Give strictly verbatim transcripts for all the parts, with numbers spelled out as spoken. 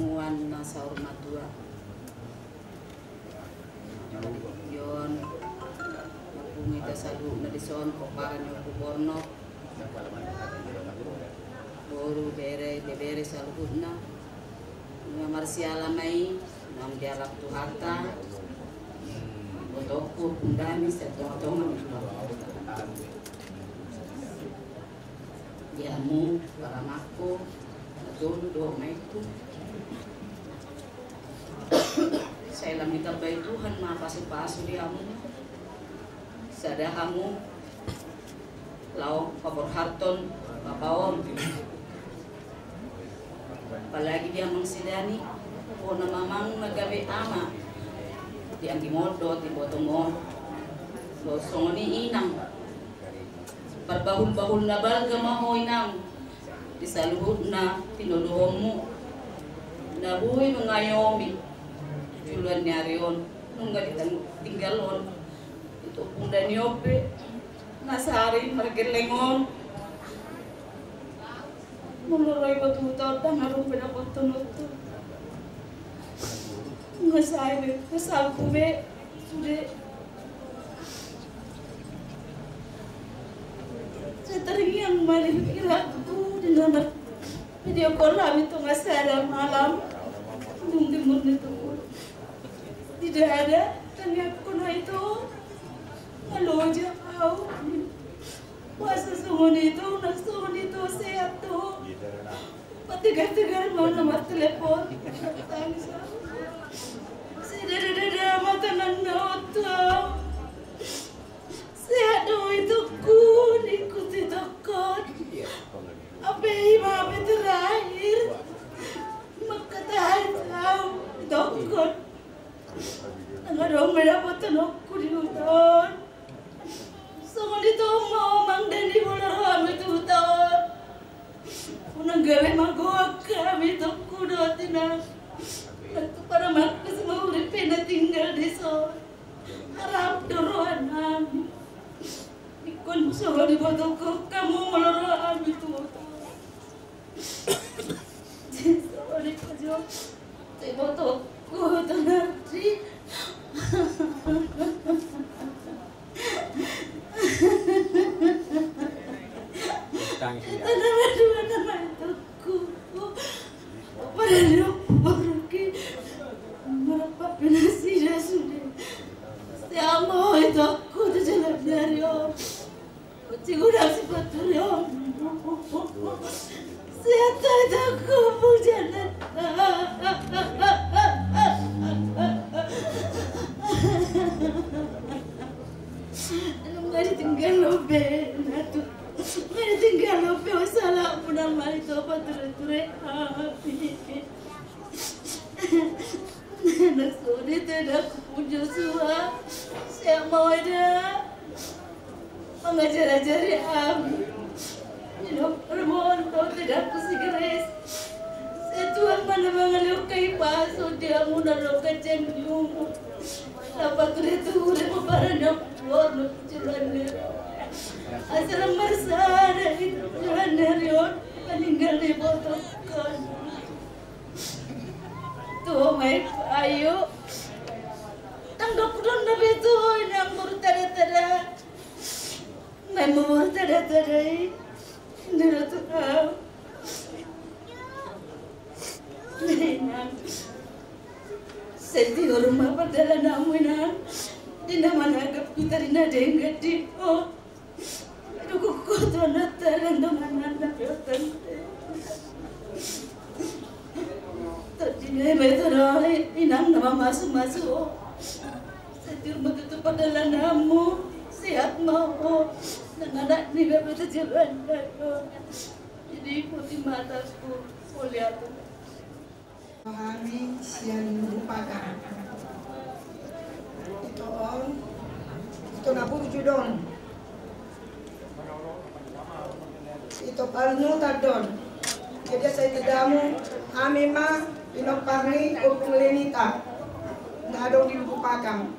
Muan na saur matua. Ion, mapung hita saluhutna dison, pomparan ni Ompu Bornok, boru, bere, ibebere saluhutna. Nunga marsiala ma i, naung dialap Tuhanta ibotongku, Ompu Dani, sian tongatonga ni Tuhanta. Di hamu paramangku, na tolu do ma i tu. Sai lam ditambai Tuhan ma pasupasu di hamu. Sada hamu laho paborhathon bapa on. Apalagi di amang si Dani, bona ma amang na gabe ama di anggim on dohot ibotongmu on. Dohot songon i inang, parbahulbahul na balga ma ho inang di saluhutna tinodohonmu. Na boi mangayomi joloan ni ari on, nunga ditinggalhon i tu Ompu Dani on pe, na sari margelleng on. Molo ro iba tu huta on, ndang adong pe dapothon on tu. Nunga sae be, nunga salpu be sude. Sai terngiang ma di pikiranku di na mar-video call hami tonga sada malam. Dung timur ni tubu. Tidak ada, tangiangkon i tu. Maloja au. Boasa songon i tu, nang songon i tu sehat tu. Pategar-tegar ma na martelepon. Tangis au. Sai dada-dada ma tanganna on tu. Sehat do itongku, ningku tu itongkon. Hape i ma hape terakhir. Mangkatai au itongkon. Ndang adong be dapothononku di huta on. Songon i tu ma amang Dani, molo ro hami tu huta on, unang gabe magoak hami itongku dohot inang. Nang tu paramangku simauri pe na tinggal dison. Arap do rohanami. Ingkon songon i ibotongku hamu molo ro hami tu huta on. Songon i pe jo tu ibotongku, Tonardi. Tangis ia. Tanda madua nama itongku. Padahal dia baru ki. Marap pe nasida sude. Sai ma ho itongku tu joloan ni ari on. Uci gudang si paturi on. Sehat do itongku, pujana. Nunga ditinggal ho be, na tu. Nunga ditinggal ho be, salah muna ma i tu pature-ture hami. Nang songon i tu, Dangku Joshua, sai ma ho da mangajar-ajari hami. Inong, permohon dohot dangku si Grace, sai Tuhan ma na mangalehon hahipason di hamu na ro ganjang ni umur. Laho pature-ture pomparan ni Ompu Bornok tu joloan ni ari on. Asa lam marsada i tu joloan ni ari on, maninggal ni ibotongkon. Tu ho ma i, ayo. Ndang dohot hudok na be tu ho, inang, boru tada-tada. Main ma boru tada-tada i. Ndang dohot hudok. Inang. Sai tiur ma pardalananmu, inang. Di na managap hita, di na denggan di ho. Dung hukuhon hata nang dongan nang na pe on tanda. Tanda i ma i tu do, inang, na mamasu-masu ho. Sai tiur ma tutu pardalananmu, sehat ma ho. Nang anak ni be pe tu joloan ni ari on. Jadi, putih mataku, mauliate. Hami sian Lubuk Pakam. Ito on, ito na burju do on. Ito parnutan do on. Jadi, asa ita damu, hami ma pinompar ni Ompung Lenita. Na adong di Lubuk Pakam.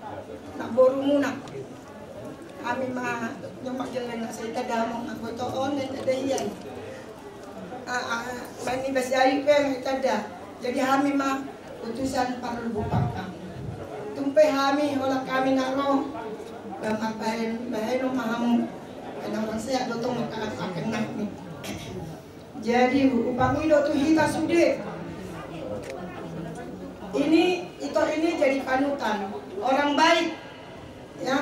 Na borumuna. Hami ma nyompak jala na sai tanda hamu, anggo ito on na tanda hian. A, a, baen ni Basi Ayu pe na tanda. Jadi hami ma utusan parlubupang kami. Tung pe hami, holan hami na ro, ba marbahen, bahenon ma hamu. Karena orang sehat do tong maka akan nami. Jadi hupangido tu hita sude. Ini, ito ini jadi panutan, orang baik. Ya,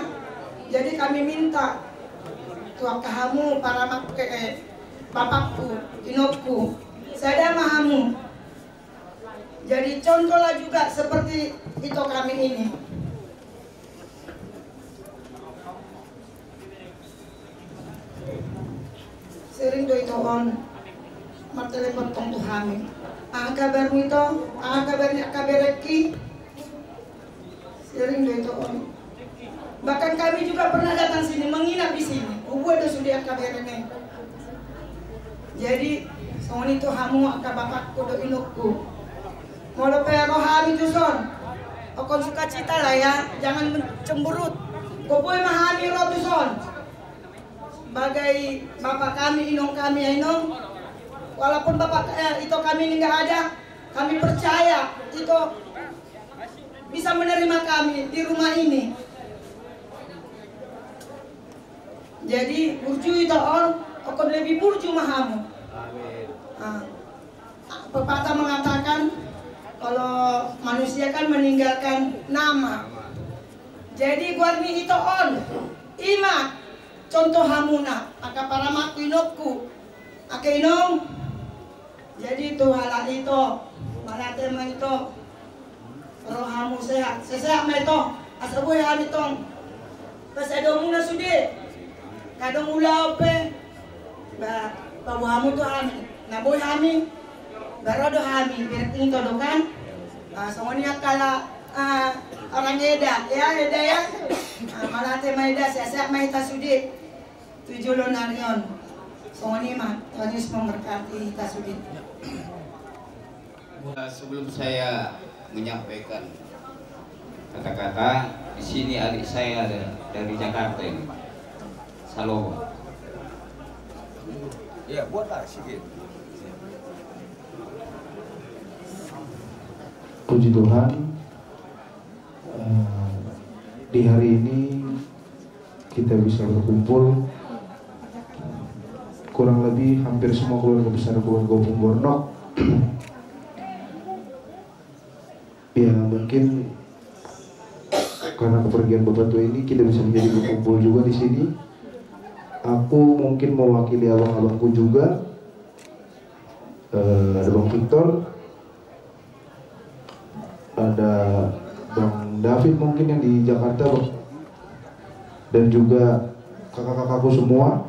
jadi kami minta tu angka hamu para mak-, eh, bapakku, inongku, sada ma hamu. Jadi contohlah juga seperti ito kami ini. Sering do ito on martelepon tong tu hami. Aha kabarmu ito? Aha kabar ni angka berengki? Sering do ito on. Bahkan kami juga pernah datang sini, menginap di sini. Hubuat do sude angka bereng i. Jadi songon i tu hamu angka bapakku dohot inongku. Molo pe ro hami tuson, ingkon sukacita lah ya, jangan men-, cemberut. Ingkon boi ma hami ro tuson. Sebagai bapak kami, inong kami, ya inong. Walaupun bapak, eh, ito kami ini nggak ada, kami percaya ito bisa menerima kami di rumah ini. Jadi burju ito on, ingkon lebih burju ma hamu. Amin. Ah. Pepatah mengatakan, kalau manusia kan meninggalkan nama. Jadi goar ni ito on, i ma contoh hamuna, angka paramangku, inongku, angka inong. Jadi tu halak ito, mauliate ma ito. Ro hamu sehat, sehat ma ito. Asa boi hami tong pasadomu na sude. Kadang ulaon pe, ba, paboa hamu tu hami. Na boi hami, ba ro do hami, berarti ito do kan. Ah, songon i angka la, ah, orang Eda, ya, Eda ya. Ah, mauliate ma Eda, sehat-sehat ma hita sude. Tu jolo nari on. Songon i ma, Tuhan Yesus memberkati hita sude. Sebelum saya menyampaikan kata-kata, di sini adik saya ada dari Jakarta ini. Salomo. Ya, buatlah sedikit. Puji Tuhan, eh, di hari ini kita bisa berkumpul, kurang lebih hampir semua keluarga besar keluarga Opung Bornok. Ya, mungkin karena kepergian Bapak Tua ini, kita bisa menjadi berkumpul juga di sini. Aku mungkin mewakili abang-abangku juga. Eh, ada Bang Victor, ada Bang David mungkin yang di Jakarta, Bang. Dan juga kakak-kakakku semua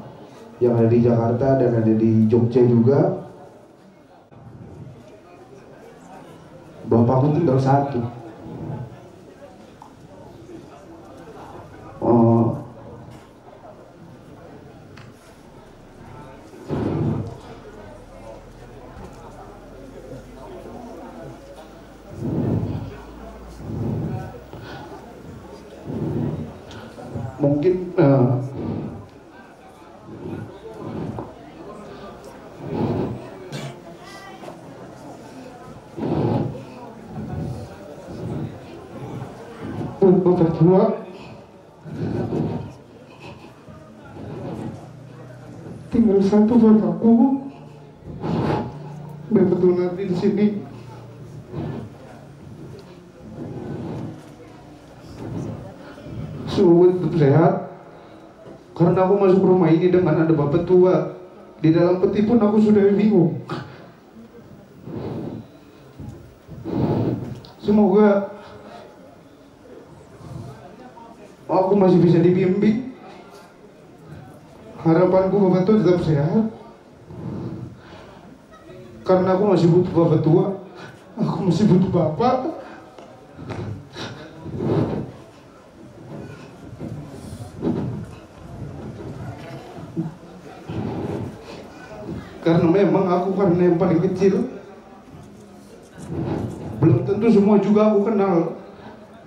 yang ada di Jakarta dan ada di Jogja juga. Bapakku tinggal satu. Oh. Mungkin, eh, Bapak Tua. Tinggal satu bapakku. Bapak Tua nanti di sini. Semoga tetap sehat. Karena aku masuk rumah ini dengan ada Bapak Tua. Di dalam peti pun aku sudah bingung. Semoga aku masih bisa dibimbing. Harapanku Bapak Tua tetap sehat. Karena aku masih butuh Bapak Tua. Aku masih butuh Bapak. Karena memang aku karena yang paling kecil. Belum tentu semua juga aku kenal.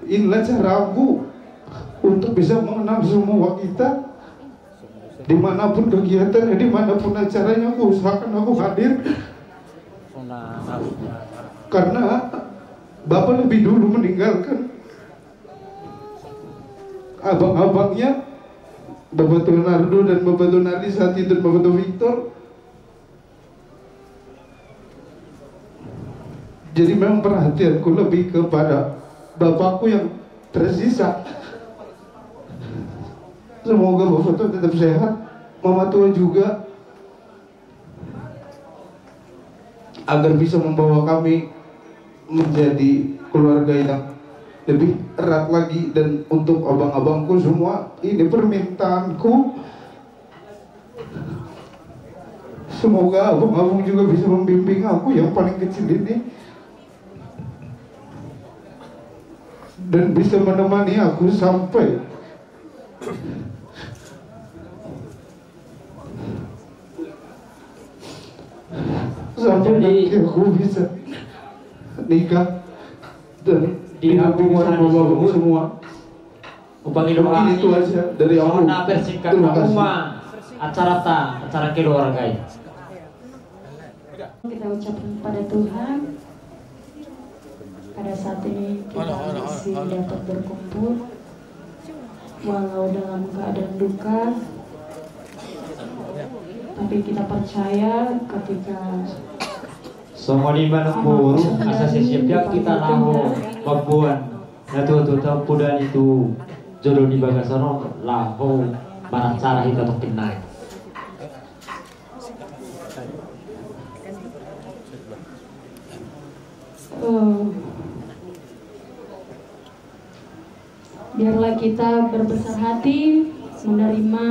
Inilah cara aku untuk bisa mengenal semua kita. Dimanapun kegiatannya, dimanapun acaranya, aku usahakan aku hadir. Karena Bapak lebih dulu meninggalkan abang-abangnya, Bapak Tua Nardo dan Bapak Tua Nardi saat itu, Bapak Tua Victor. Jadi memang perhatianku lebih kepada bapakku yang tersisa. Semoga Bapak Tua tetap sehat, Mama Tua juga, agar bisa membawa kami menjadi keluarga yang lebih erat lagi. Dan untuk abang-abangku semua, ini permintaanku. Semoga abang-abang juga bisa membimbing aku yang paling kecil ini dan bisa menemani aku sampai sampai Jadi, nanti aku bisa nikah dan di dinampingi hubungan sama bapak disebut semua. Upangi doa. Mungkin itu aja dari aku. Songon na persingkat. Terima kasih. Uma acarata, acara keluarga i. Kita ucapkan kepada Tuhan, pada saat ini kita masih dapat berkumpul, walau dalam keadaan duka, tapi kita percaya ketika Songon i ma namboru, asa sisiap hita laho mamboan na tuatua ta poda ni tu jolo di bagasan on, laho maracara hita tongkin nai. Eh, biarlah kita berbesar hati menerima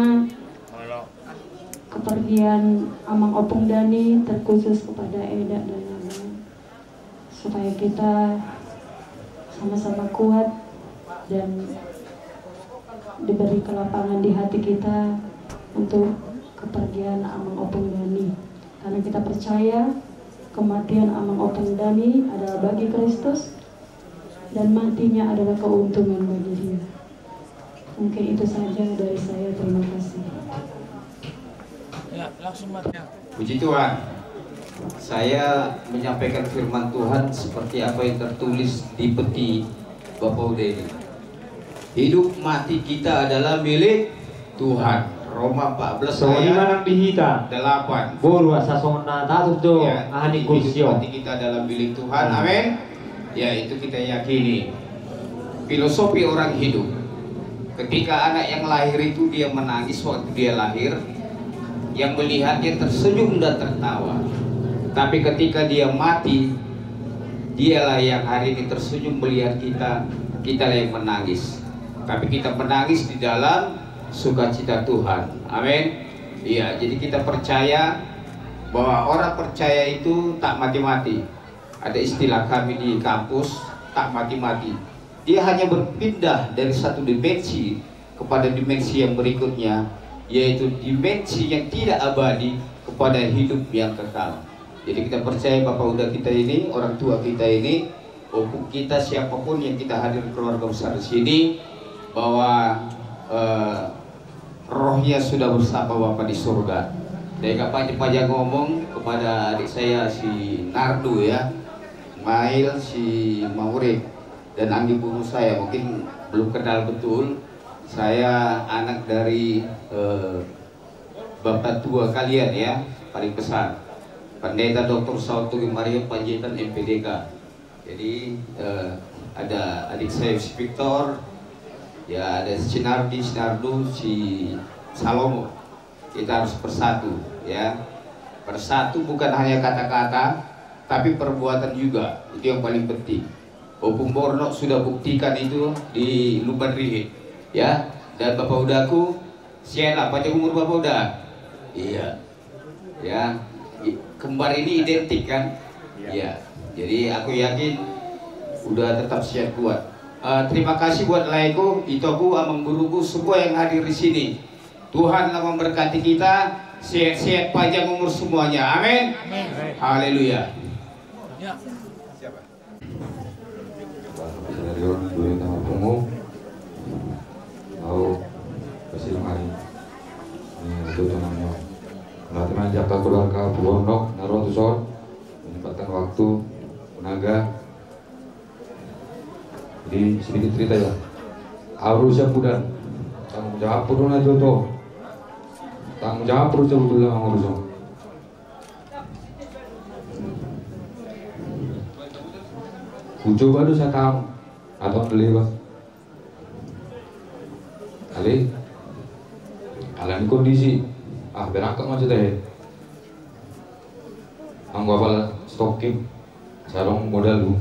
kepergian Amang Opung Dani, terkhusus kepada Eda dan Abang, supaya kita sama-sama kuat dan diberi kelapangan di hati kita untuk kepergian Amang Opung Dani. Karena kita percaya kematian Amang Opung Dani adalah bagi Kristus dan matinya adalah keuntungan bagi dia. Mungkin itu saja dari saya. Terima kasih. Ya, langsung mati. Puji Tuhan. Saya menyampaikan firman Tuhan seperti apa yang tertulis di peti Bapak Uda ini. Hidup mati kita adalah milik Tuhan. Roma empat belas. Songon i ma nang di hita delapan. Boru, asa songon na tatup do, ya, aha ni, hidup mati kita adalah milik Tuhan. Amin. Ya, itu kita yakini. Filosofi orang hidup. Ketika anak yang lahir itu dia menangis waktu dia lahir, yang melihatnya tersenyum dan tertawa. Tapi ketika dia mati, dialah yang hari ini tersenyum melihat kita, kitalah yang menangis. Tapi kita menangis di dalam sukacita Tuhan. Amin. Iya, jadi kita percaya bahwa orang percaya itu tak mati-mati. Ada istilah kami di kampus, tak mati-mati. Dia hanya berpindah dari satu dimensi kepada dimensi yang berikutnya, yaitu dimensi yang tidak abadi kepada hidup yang kekal. Jadi kita percaya Bapak Uda kita ini, orang tua kita ini, opung kita, siapapun yang kita hadir keluarga besar di sini, bahwa, eh, rohnya sudah bersama Bapa di surga. Saya agak panjang-panjang ngomong kepada adik saya si Nardu ya, Mail, si Maurip, dan anggi boru saya, mungkin belum kenal betul. Saya anak dari, eh, bapak tua kalian ya, paling besar. Pendeta Doktor Saud Tugi Maria Panjaitan M P D K. Jadi, eh, ada adik saya si Victor, ya ada si Nardi, si Nardu, si Salomo. Kita harus bersatu, ya. Bersatu bukan hanya kata-kata, tapi perbuatan juga. Itu yang paling penting. Opung Bornok sudah buktikan itu di Lumban Rihit, ya. Dan Bapak Udaku, sian lah, panjang umur Bapak Uda. Iya. Ya, i-, kembar ini identik kan? Iya. Iya. Jadi aku yakin Uda tetap siap kuat. Eh, terima kasih buat laeku, itoku, amang guruku, semua yang hadir di sini. Tuhan lah memberkati kita, sehat-sehat, panjang umur semuanya. Amin. Amin. Haleluya. Ya. Siapa? Sarion, dua tangan pungu. Au, kasih mari. Ini, itu namanya. Nanti main jaka keluarga Bornok, naruh tu son. Menyempatkan waktu. Naga. Jadi sedikit cerita ya. Ahu do siampudan. Tanggung jawab do na, Toto. Tanggung jawab do, sebetulna, mangurus on. Hucoba do sataon. Atau lewat. Alai, alani kondisi, ah, berangkat ma tu tahe. Anggo apala stocking, asa adong modal tu.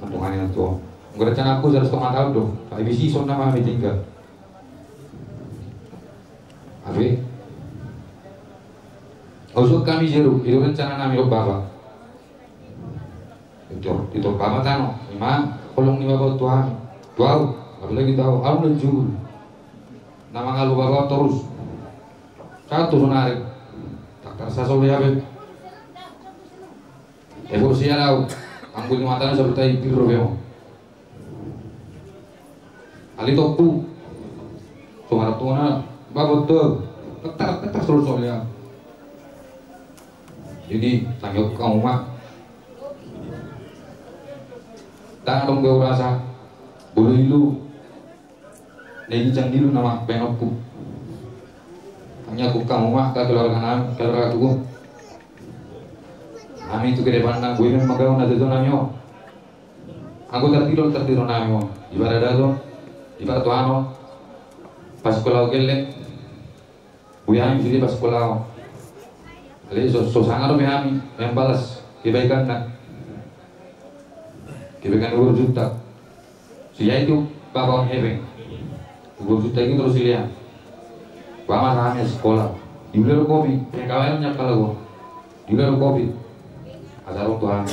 Antong ani na tuo. Anggo rencana ku sada setengah taon do. Ai bisi son nama hami tinggal. Abe. Usuk hami Jeruk, i do rencana nami dohot bapa. Itor, itor bapa tano, ima holong ni bapa tu hami. Tu ahu, apalagi tu ahu, ahu na jugul. Na mangalo bapa torus. Satu sonari. Tak terasa sore abe. Ebo sian ahu. Anggo ni matana sabutai piro bemo. Alai tompu. Songon na bapa tu. Tetar, tetar solu solu ya. Jadi tangiangku hamu ma. Ndang adong be hurasa. Bulu ilu. Na ginjang dilu nama baenonku. Tangiangku hamu ma, angka keluarga nami, keluarga tubu. Hami tu kedepanna, boi ma gabe na tutu nami on. Anggo tartidol, tartidol nami on. Di paradaton, di partohanon, pasikolaon gelleng. Boi hami sude pasikolaon. Alai so, so sanga dope hami membalas kebaikanna. Kebaikan ni boru Juntak. Sian i tu bapa on hepeng. Tu boru Juntak i terus silean. Bapa ma hami sikola. Diula do kopi, pengkawenan ni angka laho. Diula do kopi. Asa ro tu hami.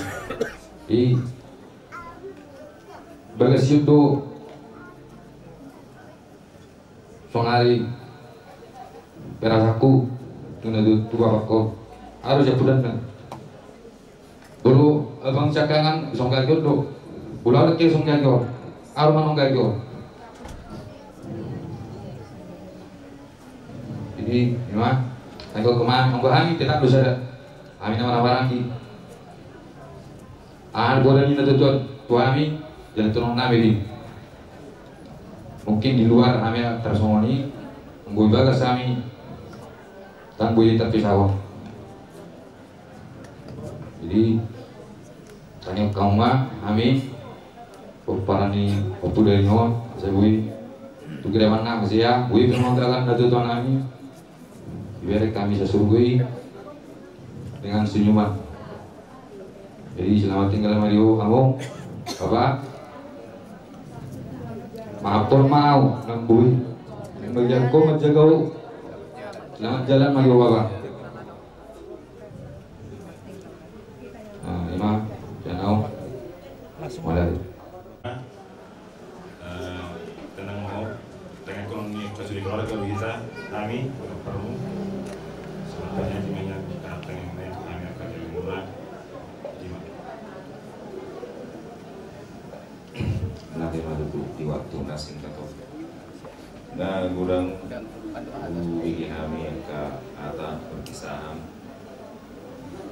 Di Bagas i do sonari perasaanku tu na tu, tu bapakku. Ahu do siampudanna. Bolo abang siangkangan songgagi on do. Bolo ahu do ke songgagi on. Ahu do manonggagi on. Jadi ima, anggo kemana, anggo hami tetap do sada. Hami nama na maranggi. Aha godang ni na tutu tu hami, jala tongon nami di. Mungkin di luar hami tarsongon i, anggo di bagas hami, ndang boi tarpisahon. Jadi tangiangku hamu ma, hami pomparan ni ompu Daniel, asa boi tu kedepanna, asa boi pe manggalang na tutu hami. Dibereng hami sasurgo i dengan senyuman. Jadi selamat tinggal ma di ho hamu, Bapa. Maaf ma ahu, nambui. Bagian ho manjaga ho. Selamat jalan ma di ho, Bapa. Nah, ima, jangan. Mulai. Eh, tenang ma ho, tenang, konon ni kasudi keluarga do hita, hami, konon parmu. Sementara di mana kita tenang, tenang, kami akan jadi murah. Ima. Nanti malu di waktu na singkat on. Na godang hubege hami angka hata perpisahan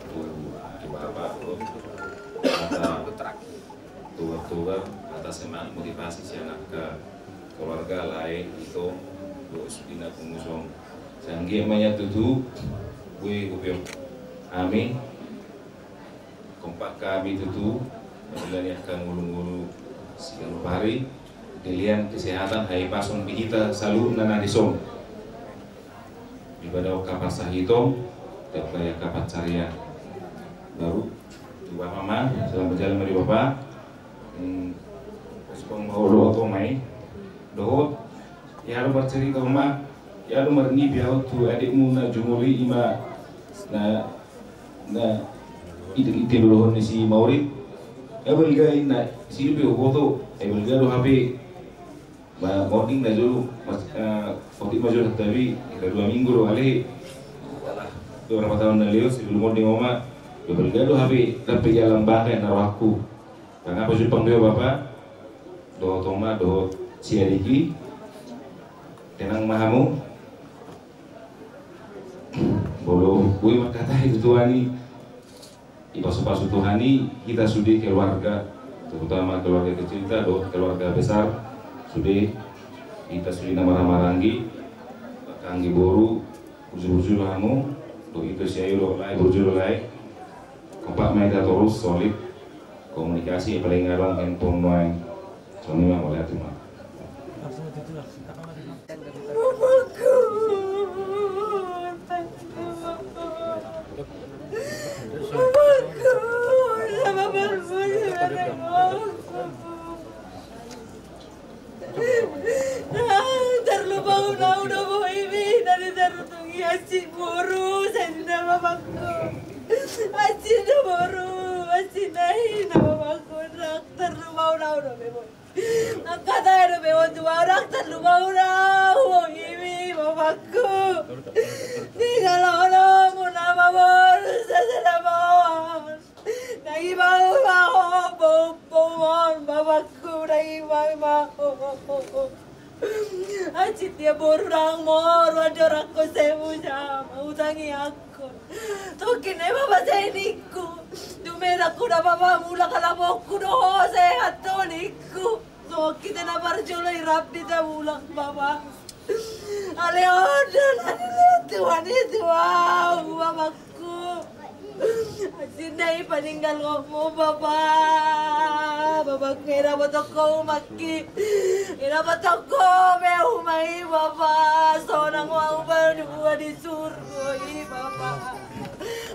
tu, tu bapa, hata tobar-tobar, hata semangat, motivasi sian angka keluarga, lae, ito, bos, ina, pengusung. Sanggiat ma nian tutu, boi hupeop hami, kompak hami tutu, manjalani angka ngolu-ngolu siganup ari, dilehon kesehatan, hahipason di hita saluhutna na dison. Dipadao angka parsahiton, ditambai angka pansarian. Baru tu bapa ma, selamat jalan ma di bapa. Hmm, respon ma ho dohot oma i. Dohot, ia do marcarita oma, ia do marnipi ahu tu adikmu na jumolo i, ima na, na, ite, ite dolohon ni si Maurid. Ia balga inna, si dope huboto, ia balga do hape. Ma, monding na jolo, mas, eh, otik ma jolo, tapi, ira dua minggu do ale. Setelah beberapa tahun na lewat, sebelum monding oma, ia balga do hape, tapi jalan bangkai na rohangku. Karena apa jumpang dia bapa, dohot oma, dohot si adik i, tenang ma hamu. Bolo, boi mangkatai tu tuan i. Dipasu-pasu Tuhan i hita sude keluarga, terutama keluarga kecil hita dohot keluarga besar, sude hita sude na marhahamaranggi, anggi boru, burju-burju do hamu, dohot ito siayu dohot lae, burju dohot lae. Kompak ma hita torus, solid komunikasi, apalagi nga adong handphone nuaeng. Songon i ma, mauliate ma. Tarlumobi au do bohimi, na tarlumobi asi boru, sai na bapakku. Asi na boru, asi na ina bapakku, ndang tarlumobi au do be boru. Angka tahe do be on tu au, ndang tarlumobi au do bohimi bapakku. Tinggal ono muna ma boru sasada on. Ndang iba-iba ho, boru, boru on bapakku, ndang iba-iba ho. Ansi dia boru ndang moru, andorangku sai musa, mautangi angkon. Tongkin na iba-iba sai ningku. Dumedangku na bapa mulak ala bokku do ho, sehat ho ningku. Tongkin na parjolo i rap di ta mulak bapa. Ale on do na nilehon Tuhan i tu au bapakku. Ansi na i paninggalhonmu bapa. Bapakku, ina botoku umangki. Ina botoku be uma i bapa. Sonang ma au ba di bua di surgo i bapa.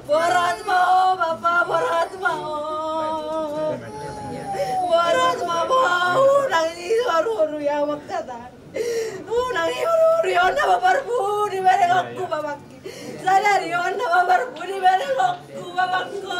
Borat ma ho bapa, borat ma ho. Borat ma ho, unang i horu-horu i au mangkatai. Unang i horu-horu i, on nama parbuni berengonku bapakki. Sadari on nama parbuni berengonku bapakku.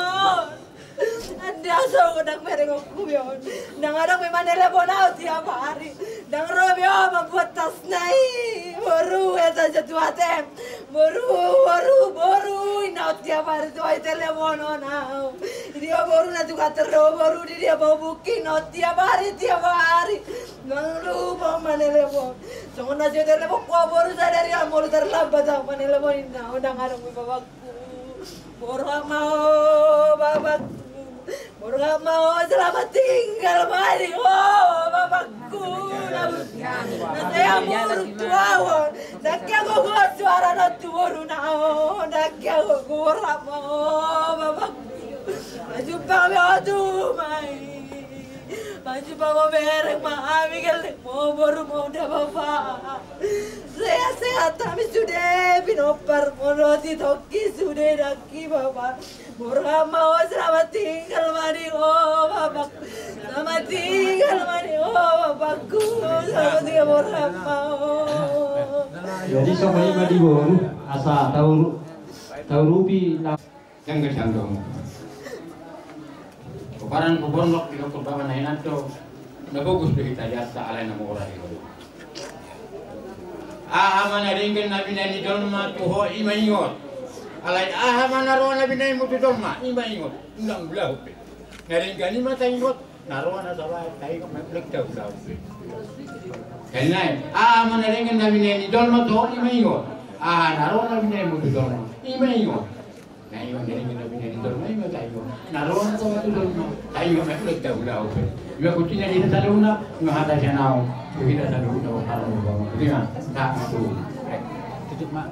Ande aso ndang berengonku be on. Ndang adong be manelepon au tiap hari. Ndang ro be on mambuat tasna i. Boru eta jatuh atem. Boru, boru, boru, ina on tiap hari tu ai teleponon au. Di dia boru na tukang terdo boru di dia bau buki, ina on tiap hari, tiap hari. Ndang lupa manelepon. Songon na sai telepon ku au boru sadari on, molo terlambat au manelepon ina on, ndang adong be bapakku. Boru ma ho bapakku. Boru ma ho, selamat tinggal ma di ho bapakku. Na, na sai amuruk tu au on. Ndang hea gogo suara na tu boru na on. Ndang hea gogo, boru ma ho bapakku. Maju pa be ho tu uma i. Maju pa, mamereng ma hami, gelleng ma ho boru, ma unda bapa. Sehat-sehat hami sude, pinompar molo di tongki sude nangkin bapa. Boru ma ho, selamat tinggal ma di ho bapakku. Selamat tinggal ma di ho bapakku. Selamat tinggal boru ma ho. Jadi songon i ma di boru, asa tau, taurupi na. Jangga sandong. Pomparan pondok di doktor baba na hinan do. Na bagus do hita diarta alai na mora di ho. Aha ma na denggan na binahen ni jolma tu ho, i ma ingot. Alai aha ma na ro na binahenmu tu jolma, i ma ingot. Unang ulahon be. Na denggan i ma taingot. Na ro na saba taingot, ma ulahon be. Aha ma na denggan na binahen ni jolma tu ho, i ma ingot. Aha na ro na binahenmu tu jolma, i ma ingot. Na ingot na denggan na binahen ni jolma, i ma taingot. Na ro na saba tu jolma taingot, ma ulahon be. Ima kuncina di hita saluhutna, ima hata sian au tu hita saluhutna. Ima, tak matu. Tutup ma.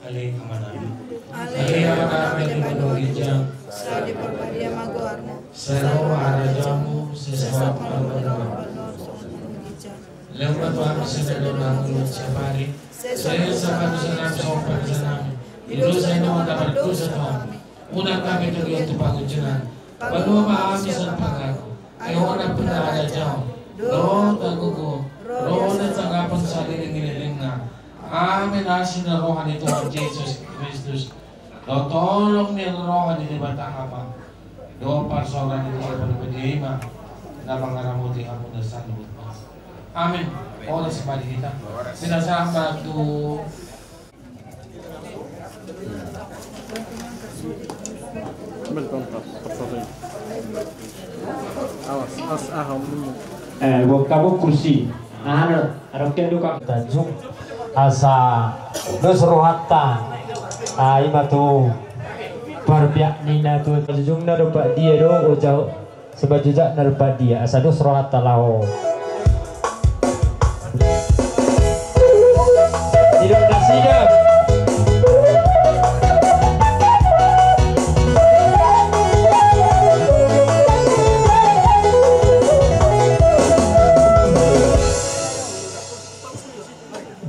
Ale Amanami. Ale Amanami na di banua ginjang. Sai diparbadia ma goarmu. Sai ro ma harajaonmu, sai sahat ma harajaonmu. Lehon ma tu hami sadari on hangoluan siapari. Sai lehon ma tu hami songon panghirisannami di dosa ni na mardosa tu hami. Unang hami togihon tu pangunjunan. Palua ma hami sian pangago. Ai Ho do nampuna harajaon dohot hagogoon dohot hasangapon saleleng ni lelengna. Amen. Asi ni roha ni Tuhan Jesus Kristus dohot holong ni roha ni Debata Ama dohot parsaoran ni Tondi Parbadia i ma na mangaramoti hamu na saluhutna. Amen. Horas ma di hita. Pinasahat ma tu Awas, awas, aha, om. Eh, buka, buka kursi. Aha, adong ke duka. Tanjung. Asa dos rohanta. Ah, ima tu Parbiak ni na tu jujungna do pak dia do ojau. Sebab jujak na do pak dia asa dos rohanta laho. Tidak nasida.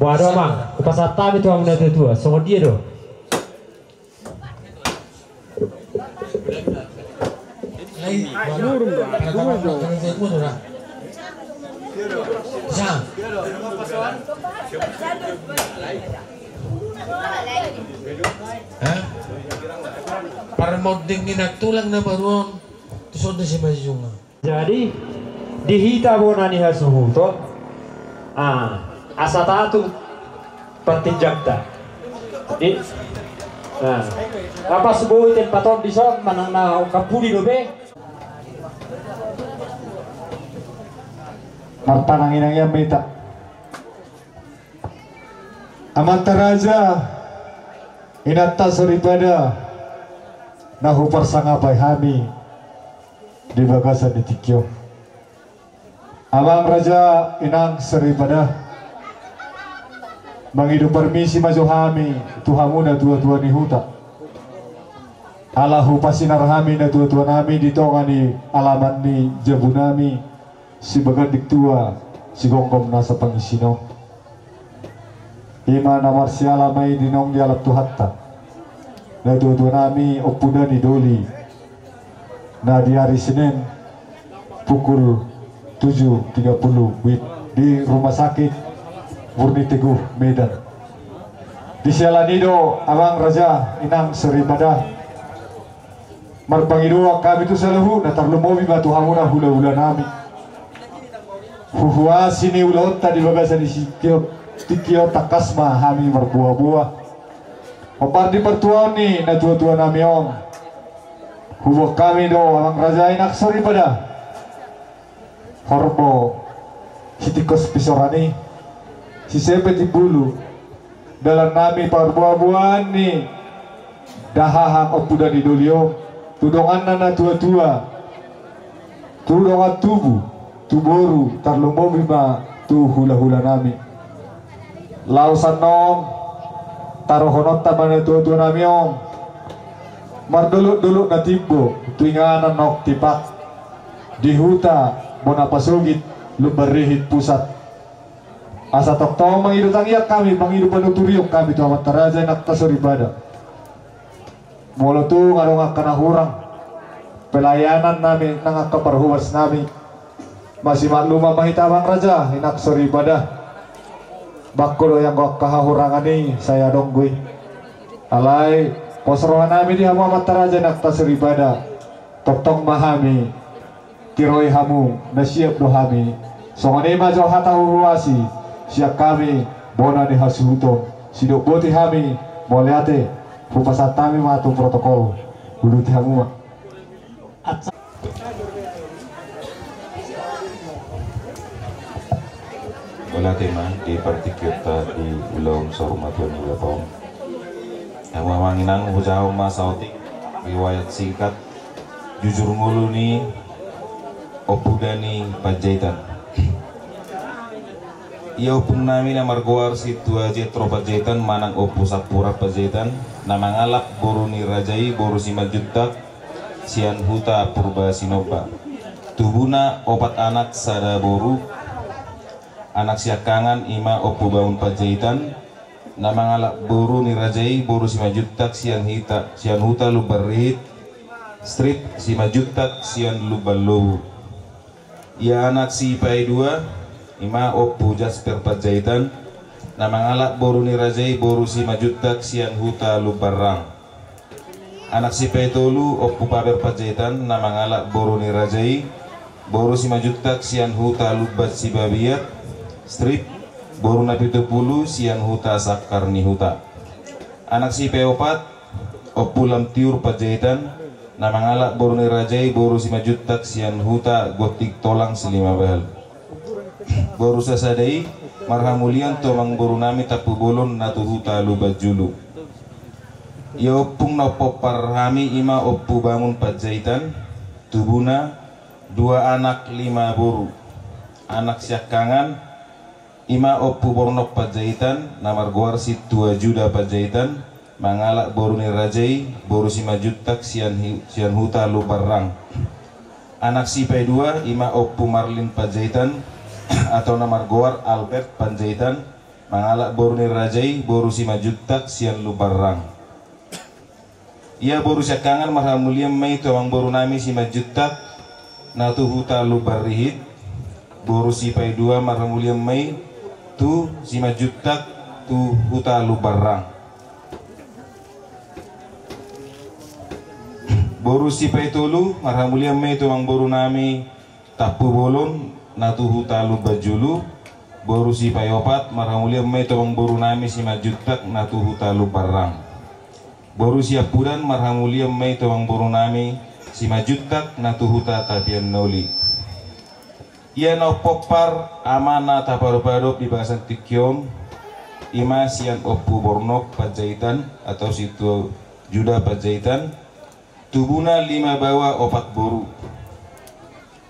Boa do amang, hupasahat hami tu hamu na tua-tua songon dia do. Parmonding ni na tulang na baru on tu sonda si Majunga. Jadi di hita bona ni hasuhuton, ah, asa tatung partinjakta. Di, nah, apa seboi tempat on di son manang na kampudi dope. Martanang inang ia mita. Amanta raja, inanta soripada, na huparsangapai hami di bagasan ni tingki on. Amang raja, inang soripada, mangido parmisi ma jo hami tu hamu na tua-tua ni huta. Ala hupasinar hami na tua-tua nami di tonga ni alaman ni jabu nami, si baganding tua, si gomgom nasa pangisina on. Ima na marsiala ma i di naung dialap Tuhanta na tua-tua nami Ompu Dani Doli, na di ari Senin pukul tujuh tiga puluh wib di Rumah Sakit Murni Teguh Medan. Di siala ni i do amang raja, inang soripada, marpangidoan hami tu saluhutna, tarlumobi ma tu hamu na hula-hula nami. Huhuasi ni ulaonta di bagasan ni tingki on, tingki on tangkas ma hami marboa-boa. Hombar di partuaon ni na tua-tua nami on, huboan hami do amang raja, inang soripada, horbo sitingkos pisoran i, sisepet imbulu, dalan nami parboa-boaan ni dahahang Ompu Dani Doli on, tu donganna na tua-tua, tu dongan tubu, tu boru, tarlumobi ma tu hula-hula nami. Laos annon taruhononta ma na tua-tua nami on mardolok-dolok na timbo tu inganan naung tipak di huta bona pasogit Lumban Rihit Pusat. Asa tongtong mangido tangiang hami, mangido panuturion hami tu amanta raja, inanta soripada. Molo tung adong angka na hurang pelayanan nami nang angka parhobas nami, masimaklum ma hita amang raja, inang soripada. Bangko do i anggo angka hahurangan i sai adong do i. Alai pos roha nami di hamu amanta raja, inanta soripada, tongtong ma hami tiroi hamu, na siap do hami. Songon i ma jo hata huhuasi sian hami bona ni hasuhuton, sidok boti hami. Mauliate. Hupasahat hami ma tu protokol. Huuduti hamu ma. Mauliate ma di partingkionta di ulaon saur matua ni ulaon. Hamu amang inang, hujahahon ma saotik riwayat singkat jujur ngolu ni Ompu Dani Panjaitan. Ia ompung nami na margoar Sintua Jetro Panjaitan manang Ompu Sampura Panjaitan, na mangalap boru ni raja i boru Simanjuntak sian huta Purba Sinomba. Tubuna opat anak sada boru. Anak siangkangan ima Ompu Bangun Panjaitan, na mangalap boru ni raja i boru Simanjuntak sian hita, sian huta Lumban Rihit, strip Simanjuntak sian Lumban Lobu. Ia anak sipaidua ima Ompu Jasper Panjaitan, na mangalap boru ni raja i boru Simanjuntak sian huta Lumban Rang. Anak sipaitolu Ompu Paber Panjaitan, na mangalap boru ni raja i boru Simanjuntak sian huta Lumban Sibabiat, strip, boru na pitupulu sian huta Sangkar ni Huta. Anak sipaopat Ompu Lamtiur Panjaitan, na mangalap boru ni raja i boru Simanjuntak sian huta Gonting Tolang Silimabahal. Boru sasada i marhamulian tu amang boru nami Tampubolon na tu huta Lumban Julu. Ia ompung na pompar hami ima Ompu Bangun Panjaitan, tubuna dua anak lima boru. Anak siangkangan ima Ompu Bornok Panjaitan, na margoar Sintua Juda Panjaitan, mangalap boru ni raja i, boru Simanjuntak sian hi-, sian huta Lumbarrang. Anak sipaidua ima Ompu Marlin Panjaitan, atau na margoar Albert Panjaitan, mangalap boru ni raja i, boru Simanjuntak sian Lumbarrang. Ia boru siangkangan marhamulian ma i tu amangboru nami Simanjuntak na tu huta Lumbarrihit. Boru sipaidua marhamulian ma i tu Simanjuntak tu huta Lumbarrang. Boru sipaitolu marhamulian ma i tu amangboru nami Tampubolon na tu huta Lumbanjulu. Boru sipaiopat marhamulian ma i tu amangboru nami Simanjuntak na tu huta Lumbarrang. Boru siampudan marhamulian ma i tu amangboru nami Simanjuntak na tu huta Tapian Nauli. Ia na pompar ama na tapadopadop di bagasan tingki on ima sian Ompu Bornok Panjaitan atau Sintua Juda Panjaitan, tubuna lima baoa opat boru.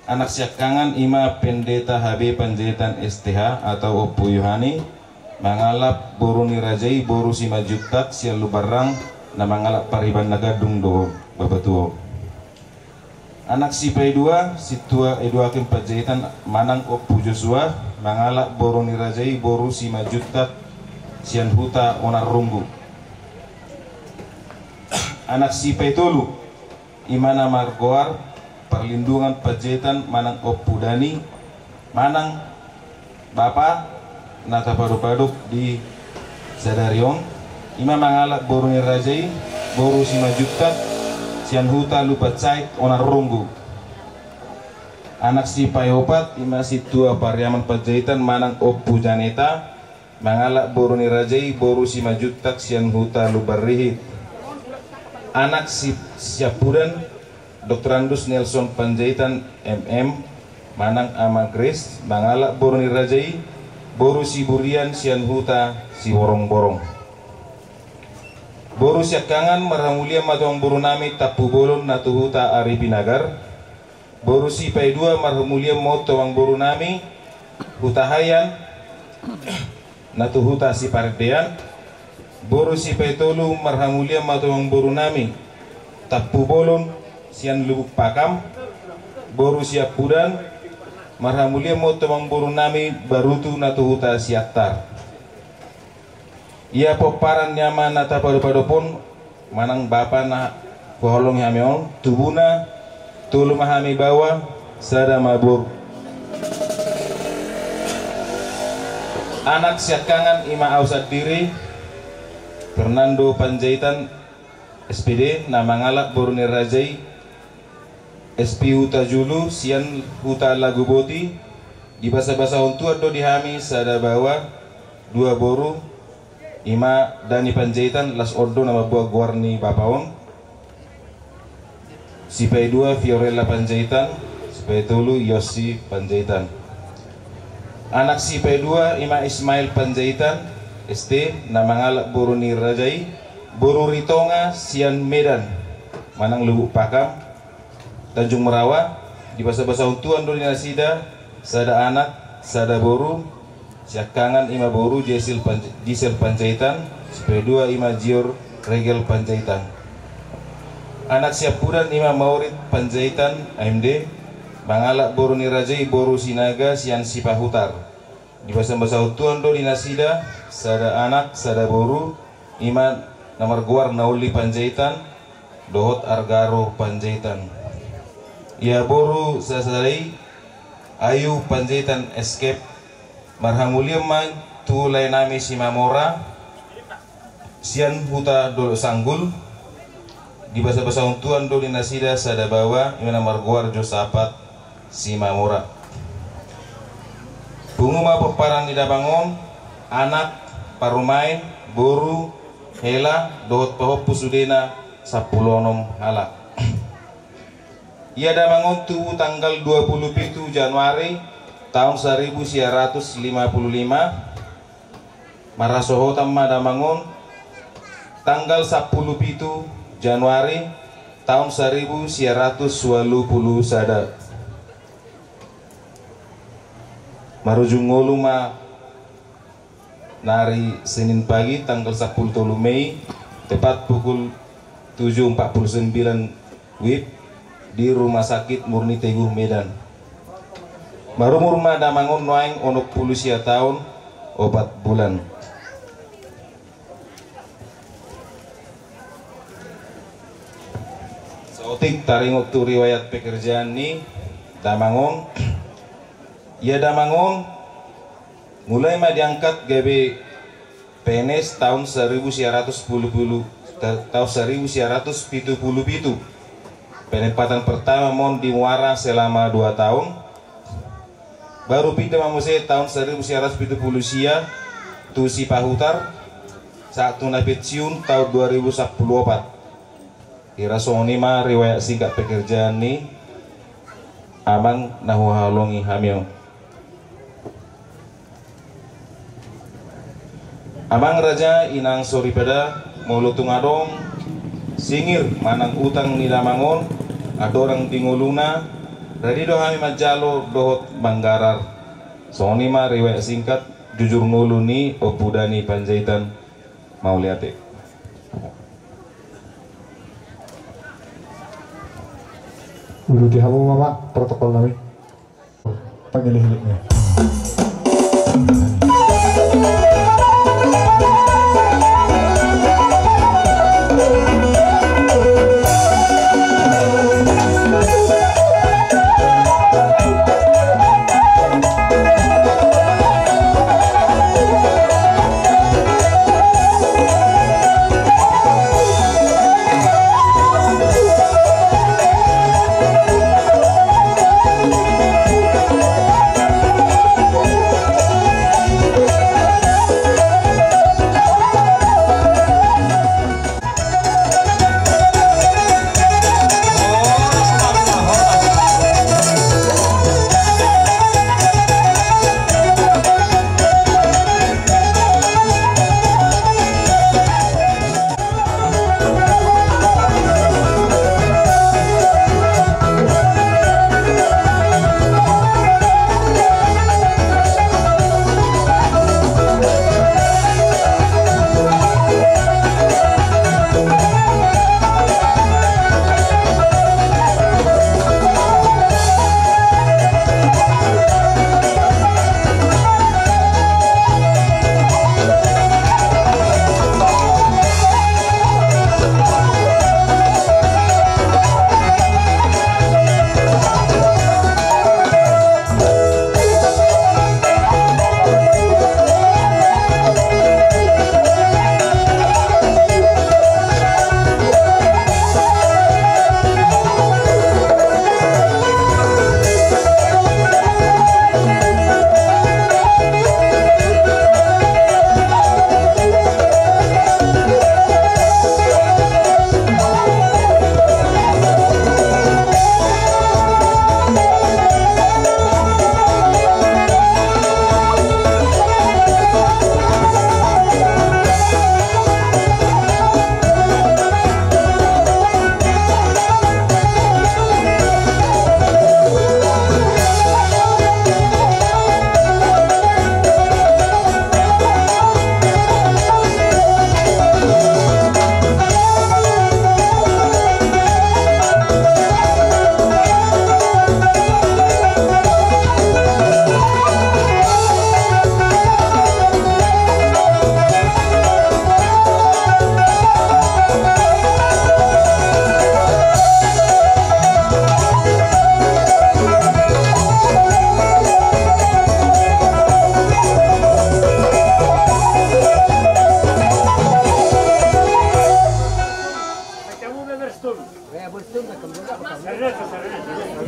Anak siangkangan ima Pendeta H B Panjaitan S T H atau Ompu Yohani, mangalap boru ni raja i, boru Simanjuntak sian Lumbarrang, na mangalap pariban na gadung do bapa tuo. Anak sipaidua Sintua Eduaken Panjaitan manang Ompu Josua, mangalap boru ni raja i, boru Simanjuntak sian huta Onan Runggu. Anak sipaitolu ima na margoar Parlindungan Panjaitan manang Ompu Dani, manang bapa na tapadopadop di sadari on, ima mangalap boru ni raja i, boru Simanjuntak sian huta Lumban Sait Onan Runggu. Anak sipaiopat ima Sintua Pariaman Panjaitan manang Ompu Janeta, mangalap boru ni raja i, boru Simanjuntak sian huta Lumbarrihit. Anak si-, siampudan Doktorandus Nelson Panjaitan M M manang Ama Grace, mangalap boru ni raja i, boru Siburian sian huta Siborongborong. Boru siangkangan marhamulian ma tu amangboru nami Tampubolon na tu huta Aripinagar. Boru sipaidua marhamulian ma on tu amangboru nami Hutahaean na tu huta Siparendean. Boru sipaitolu marhamulian ma tu amangboru nami Tampubolon sian Lubuk Pakam. Boru siampudan marhamulian ma on tu amangboru nami Barutu na tu huta Siantar. Ia pomparan ni ama na tapadopadop on manang bapa na huhaholongi hami on, tubuna tolu ma hami baoa, sada ma boru. Anak siangkangan ima au sandiri, Fernando Panjaitan S P D, na mangalap boru ni raja i, S P Hutajulu sian huta Laguboti. Dibasabasahon tuan do di hami sada baoa, dua boru, ima Dani Panjaitan, las on do na mamboan goar ni bapa on. Sipaidua Fiorella Panjaitan, sipaitolu Yossi Panjaitan. Anak sipaidua ima Ismail Panjaitan S T, na mangalap boru ni raja i, boru Ritonga sian Medan manang Lubuk Pakam, Tanjung Merawa. Dibasabasahon tuan do di nasida sada anak sada boru. Siangkangan ima boru Jesel Panj-, Gisel Panjaitan, sipaidua ima Jior Regel Panjaitan. Anak siampudan ima Maurit Panjaitan M D, mangalap boru ni raja i, boru Sinaga sian Sipahutar. Dibasabasahon tuan do di nasida sada anak sada boru, ima na margoar Nauli Panjaitan dohot Argaro Panjaitan. Ia boru sasada i Ayu Panjaitan S K, marhamulian ma tu lae nami Simamora sian huta Dolok Sanggul. Dibasabasahon tuan do di nasida sada baoa, ima na margoar Josapat Simamora. Pungu ma pomparan ni damang on, anak, parumaen, boru, hela dohot pahompu, sudena sampulu onom halak. Ia damang on tubu tanggal dua pulu pitu Januari taon saribu sia ratus lima pulu lima. Marhasohotan ma damang on Tanggal sampulu pitu Januari taon saribu sia ratus ualu pulu sada. Marujung ngolu ma nari Senin pagi tanggal sampulu tolu Mei, tepat pukul tujuh empat puluh sembilan wib di Rumah Sakit Murni Teguh Medan. Marumur ma damang on nuaeng onom pulu sia taon opat bulan. Saotik taringot tu riwayat pekerjaan ni damang on. Ia damang on mulai ma diangkat gabe P N S taon saribu sia ratus pulu pulu, ta-, taon saribu sia ratus pitu pulu pitu. Penempatan pertama ma on di Muara selama dua taon. Baru pinda ma muse taon saribu sia ratus pitu pulu sia tu Sipahutar, sahat tu na pensiun taon dua ribu sampulu opat. Hira songon i ma riwayat singkat pekerjaan ni amang na huhaholongi hami on. Amang raja, inang soripada, molo tung adong singir manang utang ni damang on andorang di ngoluna, ready do hami manjalo dohot manggarar. Songon i ma riwayat singkat jujur ngolu ni Ompu Dani Panjaitan. Mauliate. Uduti hamu ma protokol nami. Pangilihilihna.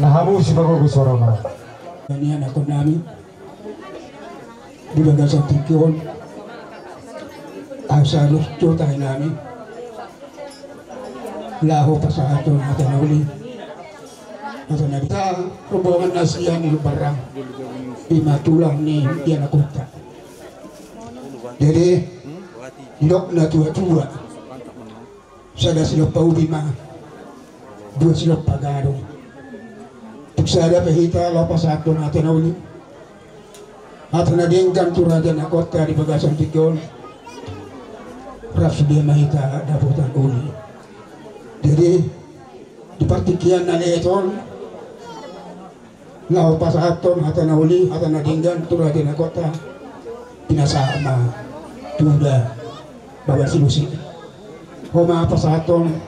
Na hamu sipagogo suarana. Nian anakkon nami. Di bagasan tingki on, asa dos jo tahi nami laho pasahathon hata na uli. Hata na di ta rombongan na sian Lumbarang, i ma tulang ni ianakhonta. Jadi didok na tua-tua, sada silompa ubi ma, dua silompa gadong. Tung sada pe hita laho pasahathon hata na uli, hata na denggan tu raja na gonta di bagasan tingki on. Rap sude ma hita dapotan uli. Jadi di partingkian na lehet on, laho pasahathon hata na uli, hata na denggan tu raja na gonta, pinasahat ma tu da bagas silusi. Ho ma pasahathon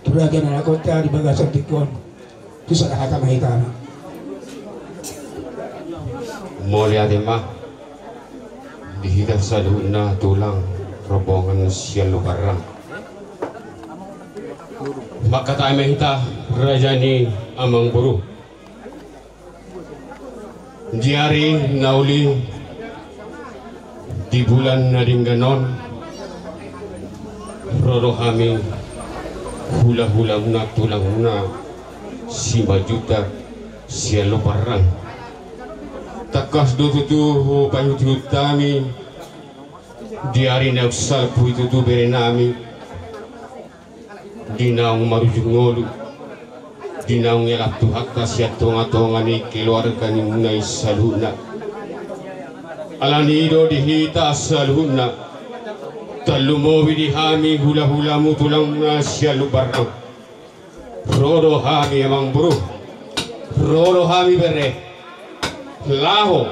tu raja na gonta di bagasan tingki on. Tu sada hata ma hita. Mauliate ma di hita saluhutna tulang rombongan sialuparang. Mangkatai ma hita raja ni amangboru. Di ari na uli, di bulan na denggan on, ro do hami hulahulamuna, tulangmuna Simanjuntak sialuparang. Tangkas do tutu hupaihutihut hami di ari na salpu i tutu berenami, di naung marujung ngolu, di naung dialap Tuhanta sian tongatonga ni keluarga nimuna i saluhutna. Alani i do di hita saluhutna, tarlumobi di hami hulahulamu, tulangmuna sialuparang. Ro do hami amangboru, ro do hami bere, laho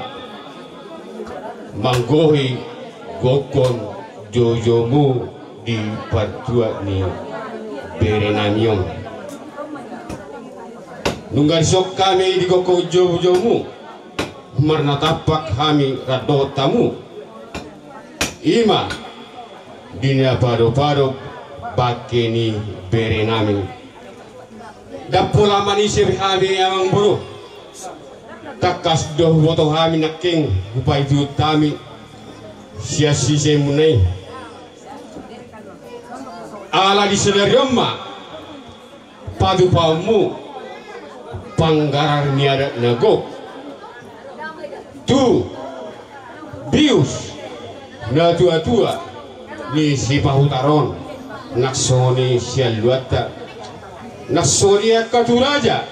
manggohi gokhon joujoumu di partuat ni berenami on. Nunga dison hami di gokhon joujoumu, marnatampak hami rap dohot hamu. I ma di na padopadop bangke ni berenami. Ndang pola manise be hami amangboru. Tangkas do huboto hami nangkin, hupaihutihut hami sian sisemuna i. Ala di sadari on ma patupaonmu panggarar ni adat na gok tu bius natuatua ni Sipahutar on, nang songon i sian luatta, nang songon i angka tu raja,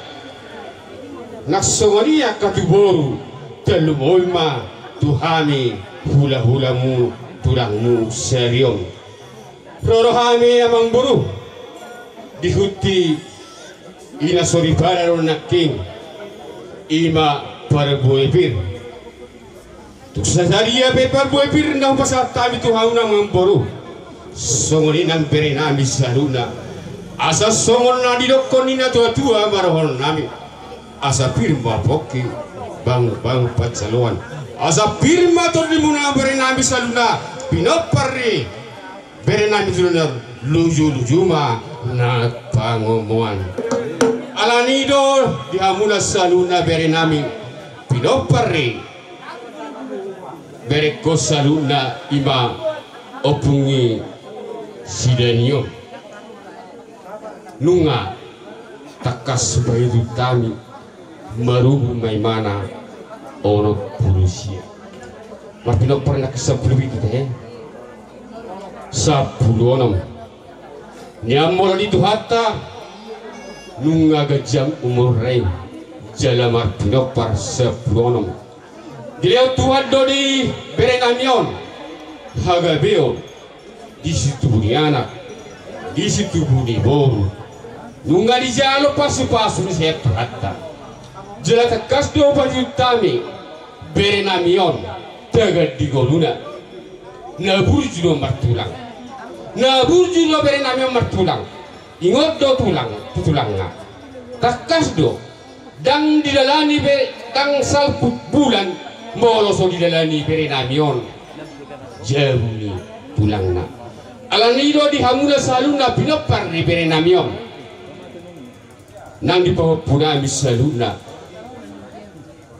nang songon i angka tu boru, tarlumobi ma tu hami hulahulamu, tulangmu sadari on. Ro do hami amangboru, di huti i na soripada do nangkin, i ma parbue pir. Tung sadia pe parbue pir na hupasahat hami tu hamuna amangboru, songon i nang berenami saluhutna. Asa songon na nidokkon ni natuatua ma dohononnami: Asa pir ma pongki, bangunbangun pansamotan. Asa pir ma tondimuna berenami saluhutna, pinompar ni berenami saluhutna, lujuluju ma na pangomoan. Alani i do di hamuna saluhutna berenami, pinompar ni berengkon saluhutna, i ma Ompung i si Dani on. Nunga tangkas hupaihutihut hami, marumur ma imana onom pulu sia. Marpinompar nangkin sampulu pitu, te? Sampulu onom. Nian molo di Tuhanta, nunga ganjang umurna i, jala marpinompar sampulu onom. Dilehon Tuhan do di berenami on hagabeon di situbu ni anak, di situbu ni boru. Nunga dijalo pasupasu ni sian Tuhanta. Jala tangkas do hupaihutihut hami berenami on, tagan di ngoluna. Na burju do martulang. Na burju do berenami on martulang. Ingot do tulang tu tulangna. Tangkas do, ndang didalani be, ndang salpu bulan molo so didalani berenami on jabu ni tulangna. Alani i do di hamuna saluhutna pinompar ni berenami on, nang di pahompunami saluhutna,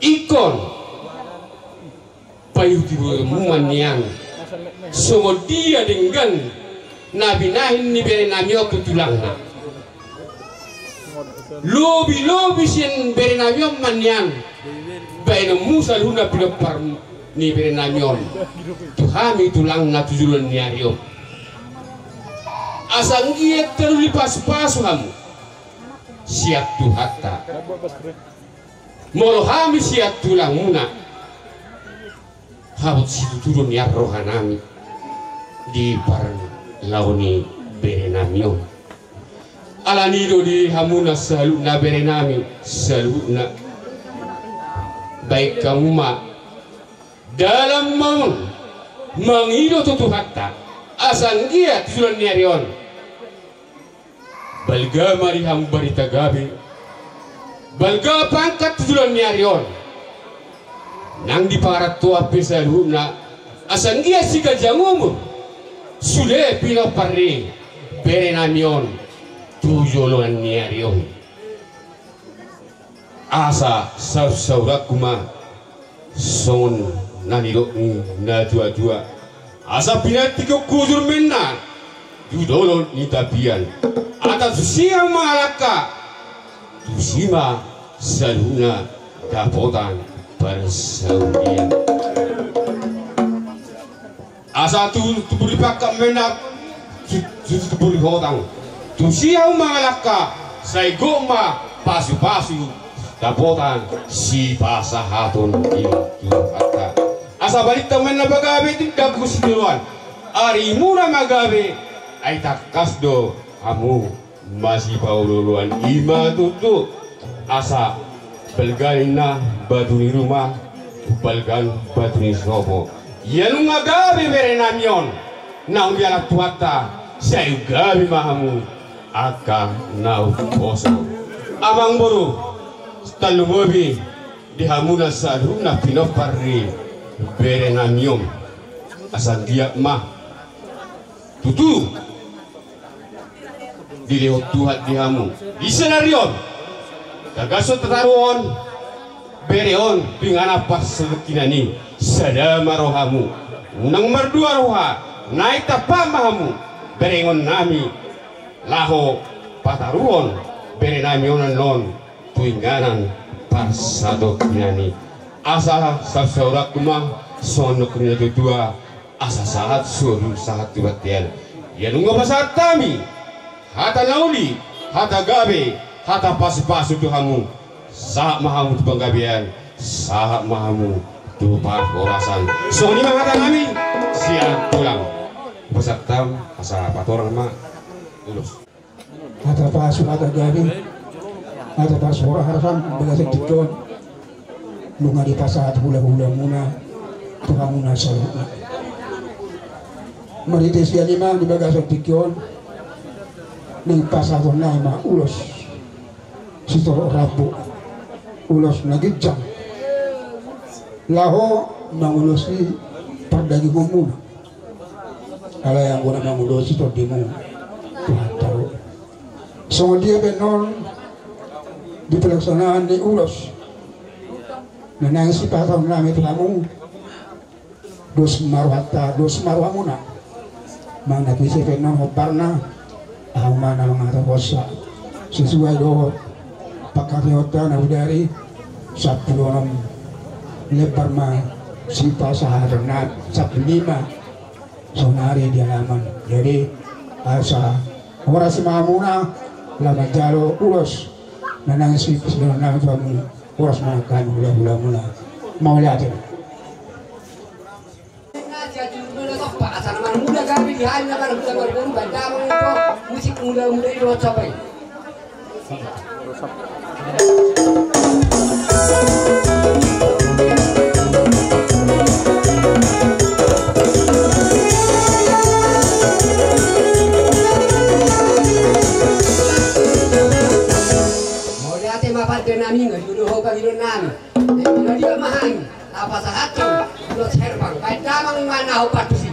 ingkon paihutihutmu ma nian songon dia denggan na binahen ni berenami on tu tulangna. Lobilobi sian berenami on ma nian bahenonmu saluhutna pinompar ni berenami on tu hami tulangna tu joloan ni ari on. Asa anggiat taruli pasupasu hamu sian Tuhanta. Molo hami sian tulangmuna, habot situtu do nian rohanami di parlaho ni berenami on. Alani do di hamuna saluhutna berenami saluhutna, baen hamu ma dalan ma on mangido tu Tuhanta, asa anggiat tu joloan ni ari on balga ma di hamu barita gabe, balga pangkat tu joloan ni ari on. Nang di pangarantoan pe saluhutna, asa anggiat siganjang umur sude pinompar ni berenami on tu joloan ni ari on. Asa saursaurangku ma songon na nidok ni natuatua: Asa pinantikhon hujur ma inna tu dolok ni tapian. Asa tusi hamu mangalangka, tusi ma saluhutna dapotan parsaulian. Asa tu, tubu ni pangkat ma inna tu, tu, tubu ni hotang. Tusi hamu mangalangka, sai gok ma pasupasu dapotan sipasahaton i tu angka. Asa balintang ma inna pagabe tindaku sitiruan. Arimuna ma gabe, ai tangkas do hamu masipaolooloan. I ma tutu, asa balga ninna batu ni ruma, balga batu ni sopo. Ia nunga gabe berenami on naung dialap Tuhanta, sai gabe ma hamu angka na umposo. Amangboru, tarlumobi di hamuna saluhutna pinompar ni berenami on, asa anggiat ma tutu dilehon Tuhan di hamu di sadari on. Tagasson tataruhon bere on tu inganan parsatongkinan i, sada ma rohamu, unang mardua roha, naeng tampak ma hamu berengonnami laho pataruhon berenami on annon tu inganan parsatongkinan i. Asa saursaurangku ma songon nidok ni natuatua: Asa sahat solu sahat tu bontean. Ia nunga pasahat hami hata na uli, hata gabe, hata pasupasu tu hamu. Sahat ma hamu tu panggabean, sahat ma hamu tu parhorasan. Songon i ma hata nami sian tulang. Pasahat hamu, asa patorang ma ulos. Hata pasu, hata gabe, hata parhorasan di bagasan tingki on, nunga dipasahat hulahulamuna tu hamuna saluhutna. Marhite sian i ma di bagasan tingki on, naeng pasahatonnami ma ulos sitorop rambu, ulos na ginjang, laho mangulosi pardagingonmuna. Alai anggo na mangulosi tondimu Tuhanta do. Songon dia pe annon di pelaksanaan ni ulos na naeng sipasahatonnami tu hamu, dos ma rohanta, dos ma rohamuna. Manang na tusi pe annon hombarna, ahu ma na mangaturhonsa sesuai dohot pangkataion ta na bodari, sampulu onom lembar ma sipasahatonnami, sampulu lima saonari di alaman. Jadi asa horas ma hamuna laho manjalo ulos na naeng sipasahatonnami tu hamu. Horas ma hami hulahulamuna. Mauliate. Musik mula-mula itu sampai. Mauliate ma pande nami, nga jolo ho pangido nami. Jadi dia mahang. Apa sahat tu? Lo serpang. Baik damang mana ho patusi.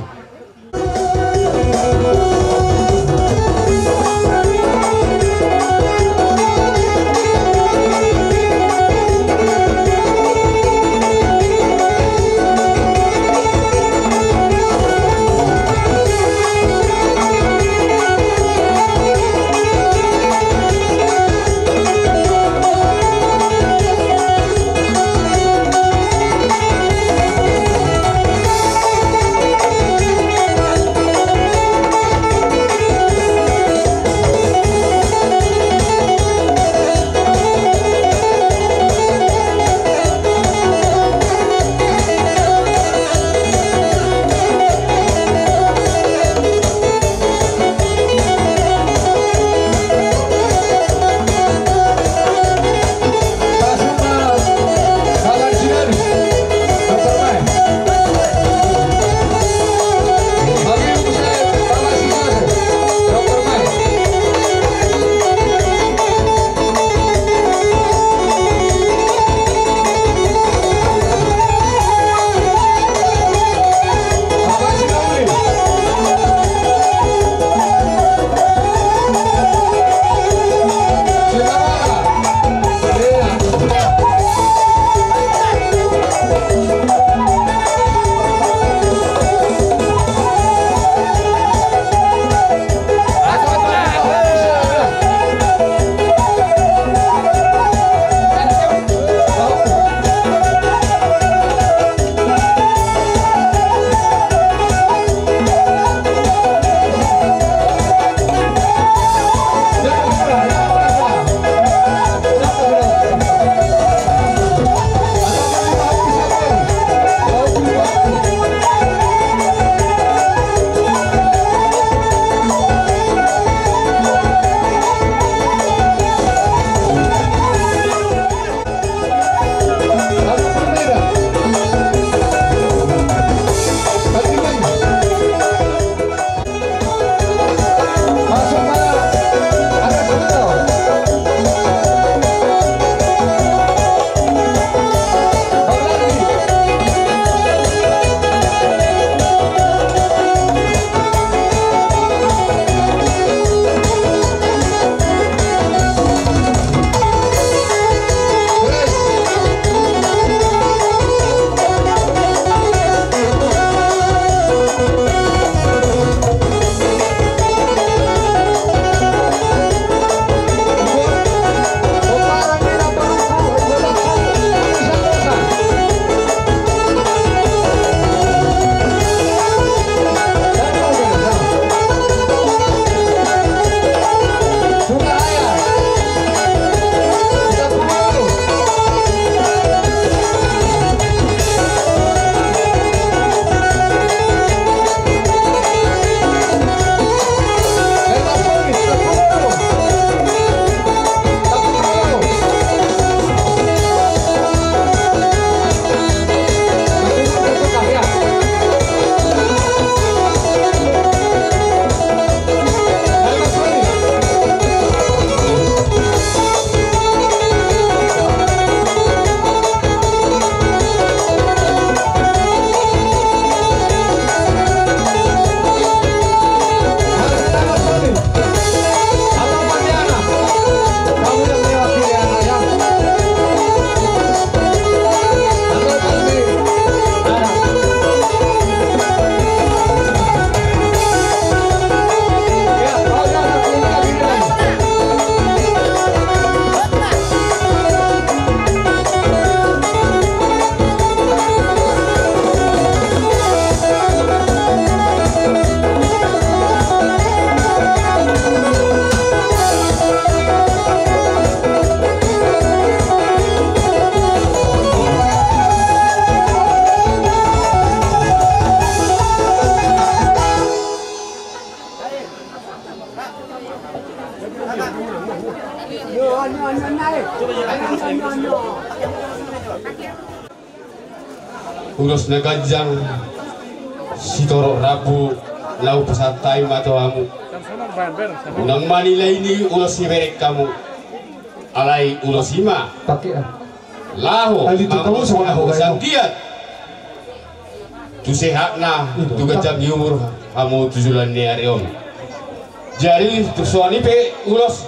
Ulos na ganjang sitorop rambu na hupasahat hami ma tu hamu. Unang manilai ni ulos sibereng hamu. Alai ulos i ma laho mangulahon hamu sanggiat tu sehatna, tu ganjang ni umur hamu tu joloan ni ari on. Jadi tung songon i pe ulos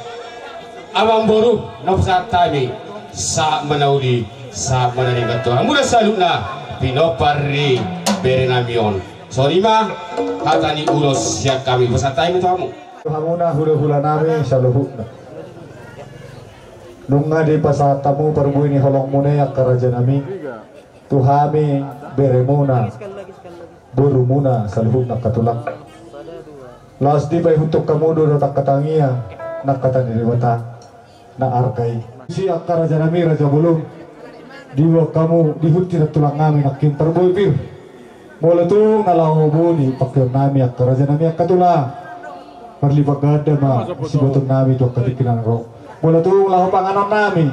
amangboru na hupasahat hami, sahat ma na uli, sahat ma na denggan tu hamuna saluhutna pinompar ni berenami on. Songon i ma hata ni ulos sian hami, hupasahat hami tu hamu. Hamuna hulahulanami saluhutna. Nunga dipasahat hamu parbue ni holongmuna i angka rajanami tu hami beremuna, borumuna saluhutna angka tulang. Laos dipaihuthon hamu do dohot angka tangiang na angka tangiang ni Debata na arga i. Disi angka rajanami raja bolon, diboan hamu di huta ni tulangnami nangkin parbue pir. Molo tung na laho boni pangkeonnami angka rajanami angka tulang, marlipat ganda ma sibuatonnami tu angka tingki na naeng ro. Molo tung laho panganonnami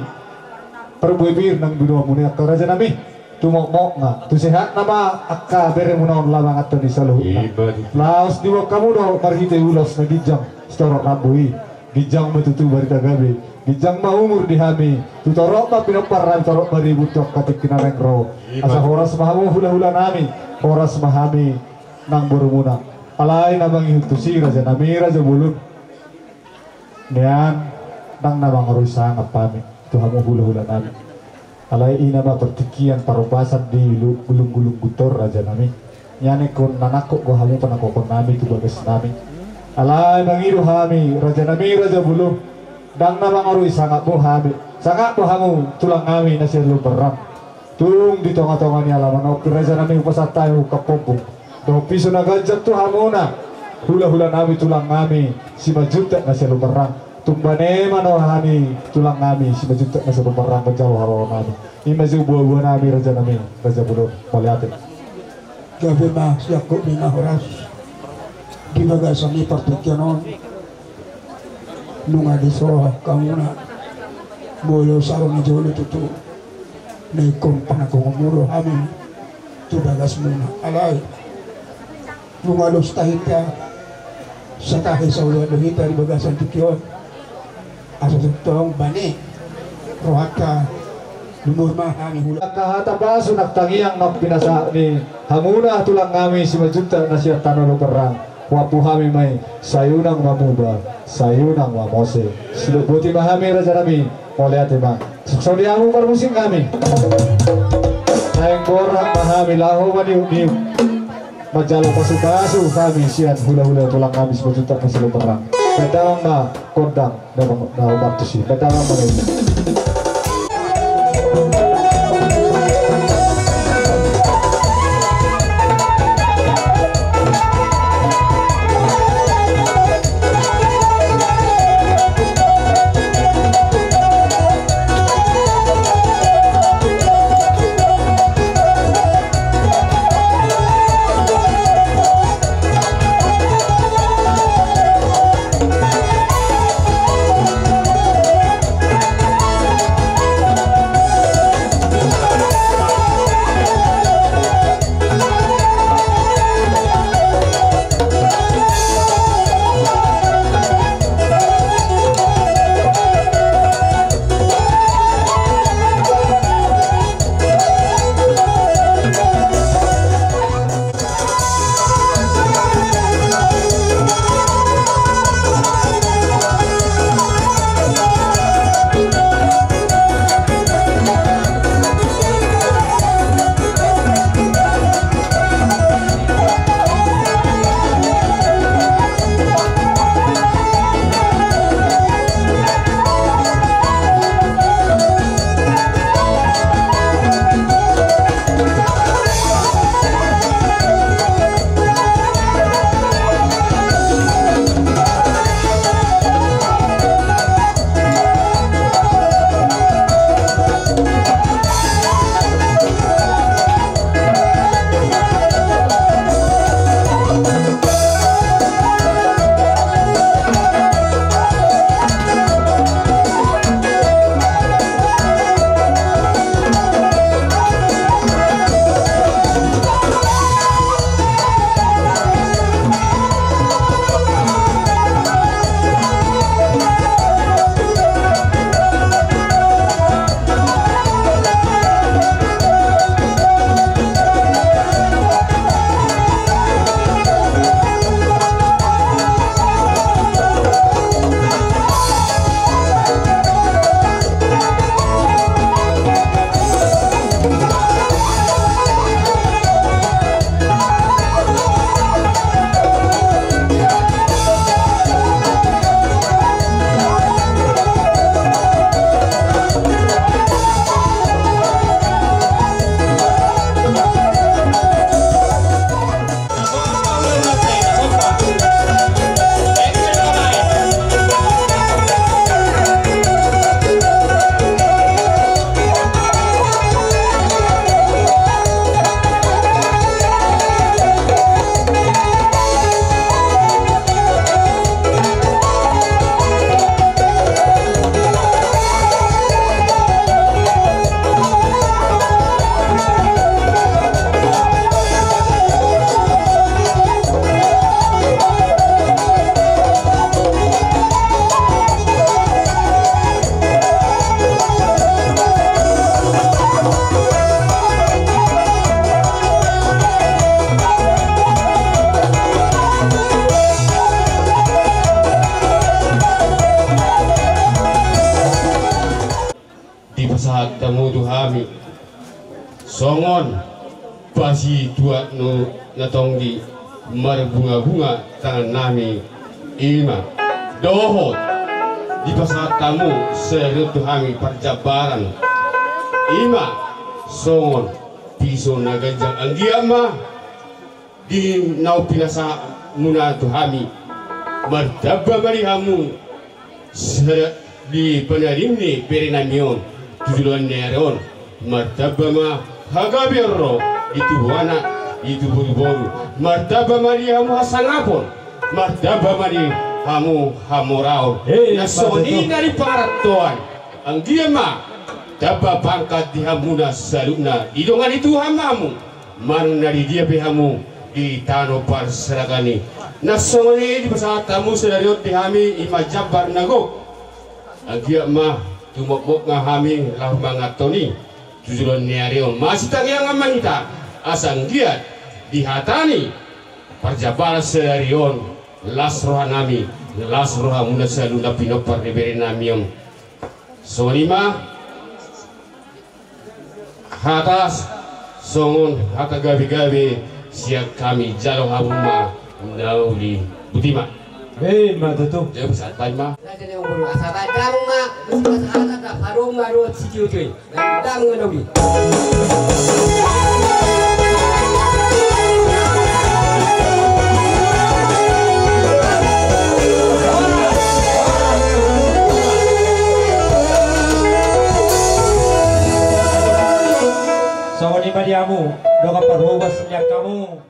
parbue pir nang binoanmuna i angka rajanami, tu mokmokna, tu sehatna ma angka beremuna on laho manganhon i saluhutna. Laos diboan hamu do marhite ulos na ginjang sitorop rambu i. Ginjang ma tutu barita gabe, ginjang ma umur di hami, tu torop ma pinomparnami, torop ma ribut tu angka tingki na naeng ro. Asa horas ma hamu hulahulanami, horas ma hami nang borumuna. Alai na mangihut tusi rajanami raja bolon, nian ndang na mangarui sangap hami tu hamu hulahulanami. Alai i nama partingkian parombasan di lu-, gulunggulung guntor rajanami. Nian ingkon na nangkok do hamu panangkokonnami tu bagasnami. Alai mangido hami rajanami raja bolon, ndang na mangarui sangapmu hami, sangapmu hamu tulangnami na sian Lumbarrang. Tung di tongatonga ni alaman on pe rajanami hupasahat hami ungkap ombun dohot piso na ganjang tu hamuna hulahulanami tulangnami Simanjuntak na sian Lumbarrang. Tung bane ma roha ni tulangnami Simanjuntak na sian Lumbarrang manjalo haroromuna. I ma jolo buabuanami rajanami raja bolon, mauliate. Gabe ma siangkup ni na horas di bagasan ni partingkian on. Nunga disohot hamuna molo saro ni jolo tutu na ingkon panangkokonmu do hami tu bagasmuna. Alai nunga dos tahinta, satahi saoloan do hita di bagasan tingki on. Asa tongtong bane rohanta, lumur ma hami hula. Angka hata pasu nang tangiang nang pinasahat ni hamuna tulangnami Simanjuntak na sian tano Lumbarrang. Huampu hami ma i, sai unang mamuba, sai unang mamose. Sidok boti ma hami rajanami, mauliate ma. Suksau di hamu parmusiknami. Naeng borhat ma hami laho maniukniuk manjalo pasupasu hami sian hulahula tulangnami Simanjuntak na sian Lumbarrang. Bahen damang ma gondang na, na, na martusi. Bahen damang ma na. hami. Songon pasituak na tonggi marbungabunga tangannami, i ma dohot dipasahat hamu sadari on tu hami parjambaran, i ma songon piso na ganjang. Anggiat ma di naung pinasahatmuna tu hami, martamba ma di hamu sada di panarim ni berenami on tu joloan ni ari on. Martamba ma hagabeon ro di tubu anak, di tubu boru. Martamba ma di hamu hasangapon, martamba ma di hamu hamoraon. Hei, na songon i na di pangarantoan. Anggiat ma tamba pangkat di hamuna saluhutna, didongani Tuhan ma hamu. Manang na di dia pe hamu di tano parserahan i. Na songon i dipasahat hamu sadari on di hami, i ma jambar na gok. Anggiat ma tumomok ma hami laho manganhon i tu joloan ni ari on. Masitangiangan ma hita asa anggiat di hata ni parjambaran sadari on las rohanami, las rohamuna saluhutna pinompar ni berenami on. Songon i ma hata songon hata gabegabe sian hami, jalo hamu ma na uli. Boti ma. Hei, ma tutu. Jalo sahat baen ma. Asa baen damang ma, mesti pasahat hata, padomu ma dohot sitiotio i. Baen damang ma na uli. Songon i ma di hamu, dongani parhobas ni angka hamu.